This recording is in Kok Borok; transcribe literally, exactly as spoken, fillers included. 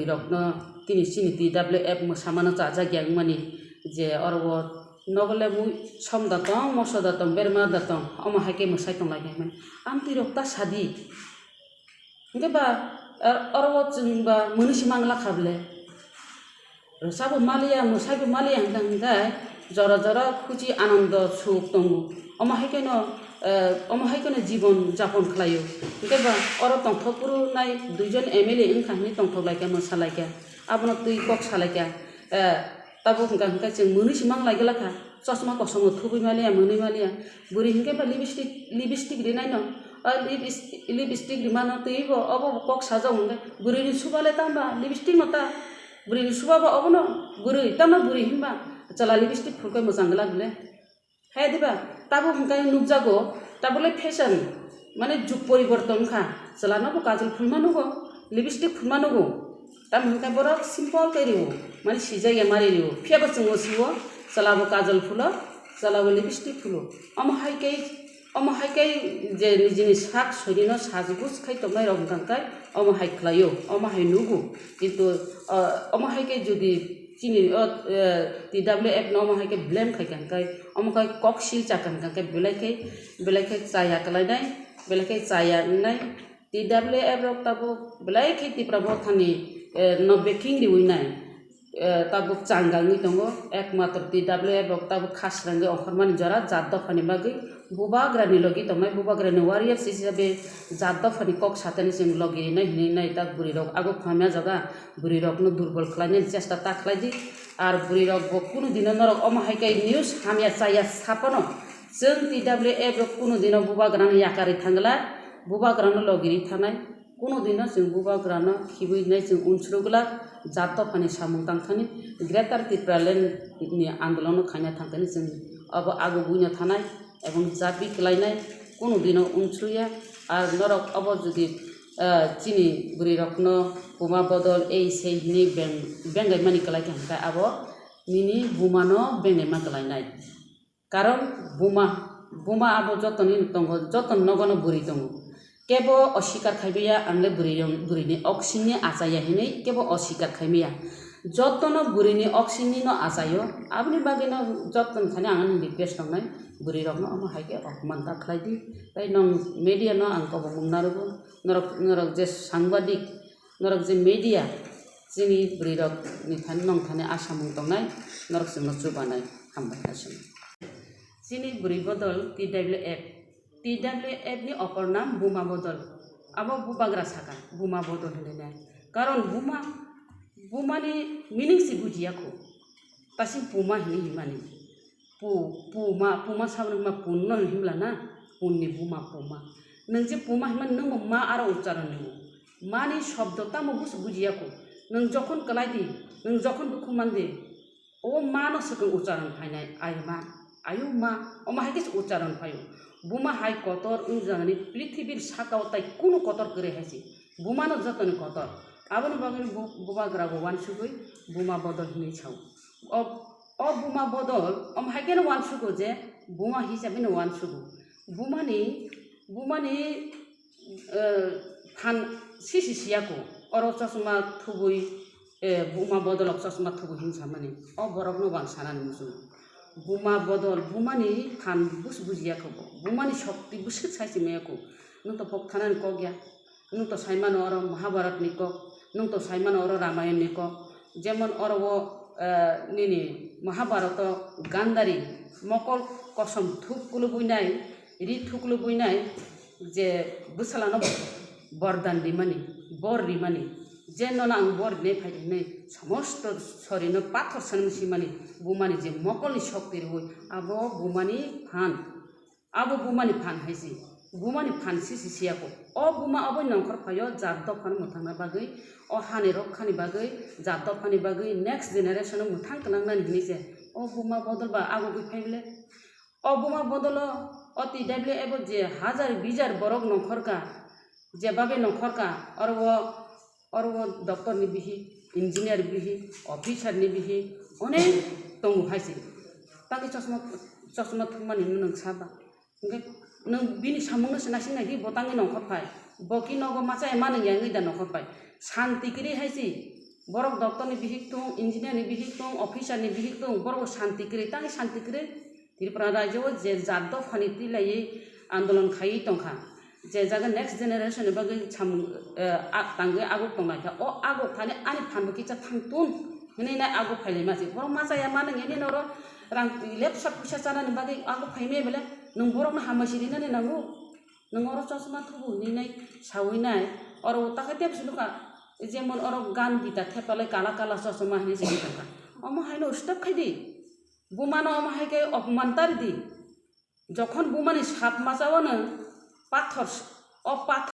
rokno tini chini T W F mwsamano chajak ya wngmani, je oro o nogo le mui som da tong, moso da tong, berma da tong, omo hai khe mwsai tong lai khe hwnmani. Amtwi rok ta sadi. Hwnkhe ba, eh, oro o chwng ba mwnwi se mang lakha bwle. Rwchabo maliya, mwsaibo maliya hwnkha hwnkhe jora jora khuchi anando suk tongo. Omo hai kheno, eh, omo hai kheno jibon japon khlaio. Hwnkhe ba oro tongthok phuru nai duijon M L A wngkha hwnwi tongthok laikha, mwsa laikha. Abono twi kok sa laikha. Eh, tabuk hwnkha hwnkhe chwng mwnwi se mang lai glakha. Chosma kosom no thubui maliya, mwnwi maliya. Bwrwi hwnkhe ba lipstick, lipstick rinai no. O lipis-, lipstick rimano twi bo, obo bo kok sajak hwnkhe. Bwrwi ni suba le tamo ba lipstick no ta. Bwrwi ni suba ba obono bwrwi, tamo bwrwi hinba chwla lipstick phulkhe mwchang glak le. Hai diba? Tabuk hwnkhe nukjago, tabuk le fashion, mane jug poriborton wngkha. Chwla no bo kajol phulma nugo, lipstick phulma nugo. Tamo hwnkhe borok simple khe rio, mane sijak ya mari rio. Phiya bo chwng o sio, chwla bo kajol phulo, chwla bo lipstick phulo. Omo hai khe Omo hai khe je nijini sak soirino sajwk khai tongnai rok hwnkha khe omo hai khlaio, omo hai nugo. Kintu, ah, omo hai khe jodi chini o, eh, T W F no omo hai khe blame khai kha hwnkhe, omo khai kok sil cha kha hwnkha khe belai khe, belai khe chaya kwlainai, belai khe chaya wngnai. T W F rok tabuk belai khe Tipra Mothani, eh, no backing riwi nai. Eh, tabuk changa wngwi tongo, ekmatro T W F rok tabuk khasrangwi ongkhormani jora jat dophani bagwi bubagrani logi tongnai, bubagrani warriors hisabe jat dophani kok satani chwng logi rinai hinwi nai. Tak bwrwi rok aguk phamya jaga, bwrwi rokno durbol khlainani chesta ta khlai di. Ar bwrwi rok bo kunu dino norok omo hai khe news hamya chaya saphano chwng T W F rok kunu dino bubagrano yakarwi thangla, bubagrano logi ri thanai. Kunu dino chwng bubagrano khibui nai chwng unsuru glak, jat dophani samung tangthani, Greater Tipraland ni andolono khaina thangthani chwng abo agugwino thanai ebong jabi kwlainai kunu dino unsuriya. Ar norok obo jodi, ah, chini bwrwi rokno buma bodol ei sei hinwi beng-, bengaimani kwlai kha hwnkhe abo nini bumano bengaima kwlainai. Karon buma, buma abo jotoni tongo, joto nogono bwrwi tongo. Kebo osikar khaimaya, ang le bwrwi rong-, bwrwini oksingni achaya hinwi kebo osikar khaimaya. Jotono bwrwini oksingni no achaio, aboni bagwi no joto thani ang ani request tongnai, bwrwi rokno omo hai khe opman ta khlai di. Tai nong media no ang kobongmung narwgo, norok, norok je sangbadik, norok je media, chini bwrwi rok ni thani nong thani asamung tongnai, norok chwngno chubanai, hambai aswk. Chini bwrwi bodol T W F, T W F ni opor nam buma bodol, abo bubagra saka buma bodol hinwi nai, karon buma, buma ni meaning se bujiya kho, tasing puma hinwi hinmani. Pu-, puma, puma saboni ma pun no himla na, pun ni buma puma. Nwng je puma himani nwng bo ma aro ucharon ni bo. Ma ni shobdo tamo busu bujiya kho. Nwng jokhon kwlai di, nwng jokhon dukhu man di, o ma no swkang ucharon phainai, ai ma, ayu ma, omo hai khe se ucharon phaio. Buma hai kotor wng jani prithibir saka o tai kunu kotor kwrwi hai se. Buma no jotoni kotor. Aboni bagwi bu-, bubagra bo wansugwi buma bodol hinwi sao. O, o buma bodol, omo hai kheno wansugo je buma hisabe no wansugo. Bumani, bumani, eh, phan sisi siyako. Oro chosma thubui, eh, buma bodolok chosma thubui hinsamani. O borokno bo ang sanani muchungo. Buma bodol, bumani phan bus bujiya kho bo. Bumani shokti bwswk sai se maya kho. Nwng to pok thanani kok ya. Nwng to sai mano oro Mahabharat ni kok, nwng to sai mano oro Ramayan ni kok. Jemon oro o, eh, nini Mahabharato Gandhari mokol kosom thuk kulubui nai, ri thuk kulubui nai, je bwsalano bordan rimani, bor rimani, je nono ang bor rinai phai hinwi somosto sorino pathor sanwi simani, bumani je mokolni shokti riwi, abo bumani phan. Abo bumani phan hai se, bumani phan sisi siyako. O buma obo nongkhor phaio jat dophano mwthangna bagwi, o hani rokhani bagwi, jat dophani bagwi, next generation o mwthang twnangnani hinwi se. O buma bodol ba agugwi phai bwle. O buma bodolo o T W F o je hajar bijar borok nongkhor ka, je babe nongkhor ka, oro o Oro o doctor ni bihi, engineer bihi, officer ni bihi, onek tongo hai se. Tangwi chosma, chosma thumani no nwng saba. Hwnkhe nwng bini samung no se naising nai di, bo tangwi nongkhor phai. Bo ki nogo machaya manwi ya wngwi da nongkhor phai. Santi kwrwi hai se, Borok doctor ni bihik tung, engineer ni bihik tung, officer ni bihik tung, borok shanti kwrwi, tangwi shanti kwrwi. Tripura rajyo o je jat dophani twilaiwi andolon khaiwi tongkha, je jaga next generation ni bagwi samung, eh, a-, tangwi aguk tonglaikha, o aguk thani ani phan bo kisa thangtun hinwi nai aguk phailaima se. Borok ma chaya mano nini noro rang lepsa puisa chanani bagwi aguk phaimaya bele nwng borokno hambai si rinani nango? Nwng oro chosma thubu hinwi nai sawi nai, oro o takhai tebsi nukha, jemon oro gan gita thepalai kala kala chosma hinwi se tongkha. Omo haino stop khai di, bumano omo hai khe opman ta ridi. Jokhon bumani sat masa o nwng pathor s-, o path-,